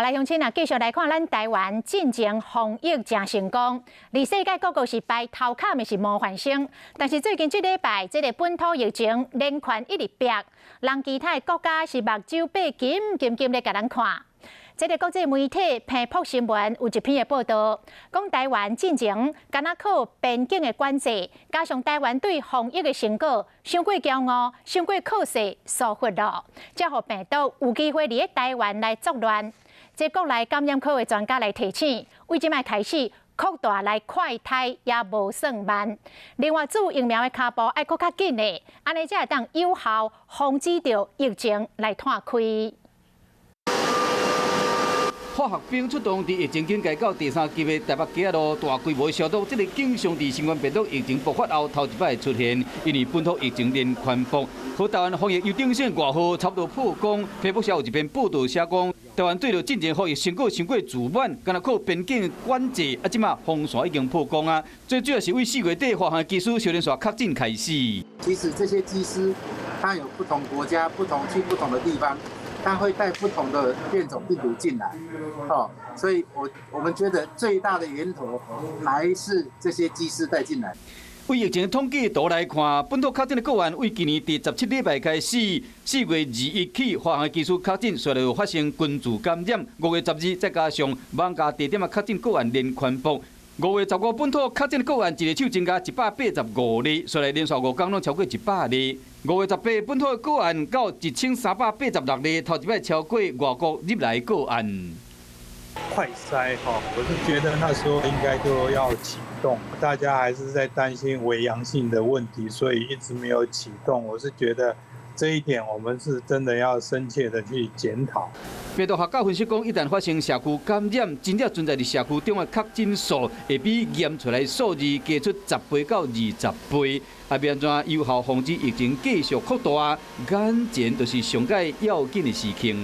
好來，鄉親啊，繼續來看咱台灣進前防疫誠成功，佇世界各國是排頭跤的是模範生。但是最近這禮拜，這个本土疫情連環一直逼，人其他國家是目睭閉緊緊緊咧共咱看。這个國際媒體彭博新聞有一篇的報道，講台灣進前敢若靠邊境的管制，加上台灣對防疫的成果，傷過驕傲，傷過靠勢疏忽咯，才予病毒有機會佇咧台灣來作亂。這國內感染科的專家來提醒，為這擺開始擴大來快篩也無算慢。另外，注疫苗的跤步愛閣較緊的，按呢才會當有效防止著疫情來湠開。化學兵出動，佇疫情警戒到第三級的台北街仔路大規模消毒，這个景象佇新冠病毒疫情爆發後頭一擺出現，因為本土疫情連環爆，予台灣防疫優等生外號差不多破功。彭博社有一篇報道寫講，台灣對著進前防疫成果傷過自滿，敢若靠邊境管制，啊，這馬封線已經破功啊！最主要是為4月底華航機師小連續確診開始。其實這些機師，他有不同國家、不同去不同的地方。他會帶不同的變種病毒進來，哦，所以我們覺得最大的源頭還是這些機師帶進來。為疫情統計圖來看，本土確診的個案，為今年第17禮拜開始，4月21起，華航機師確診，隨後發生群聚感染。5月12，再加上網咖地點的確診個案連環爆。5月15，本土確診個案一日手增加185例，所以連續5天攏超過100例。5月18，本土個案到1386例，頭一擺超過外國入來個案。快篩哈，我是覺得那時候應該就要啟動，大家還是在擔心偽陽性的問題，所以一直沒有啟動。我是覺得這一點，我們是真的要深切的去檢討。病毒學家分析講，一旦發生社區感染，真正存在佇社區中的確診數會比驗出來數字加出10倍到20倍。啊，欲按怎有效防止疫情繼續擴大，眼前就是上蓋要緊的事情。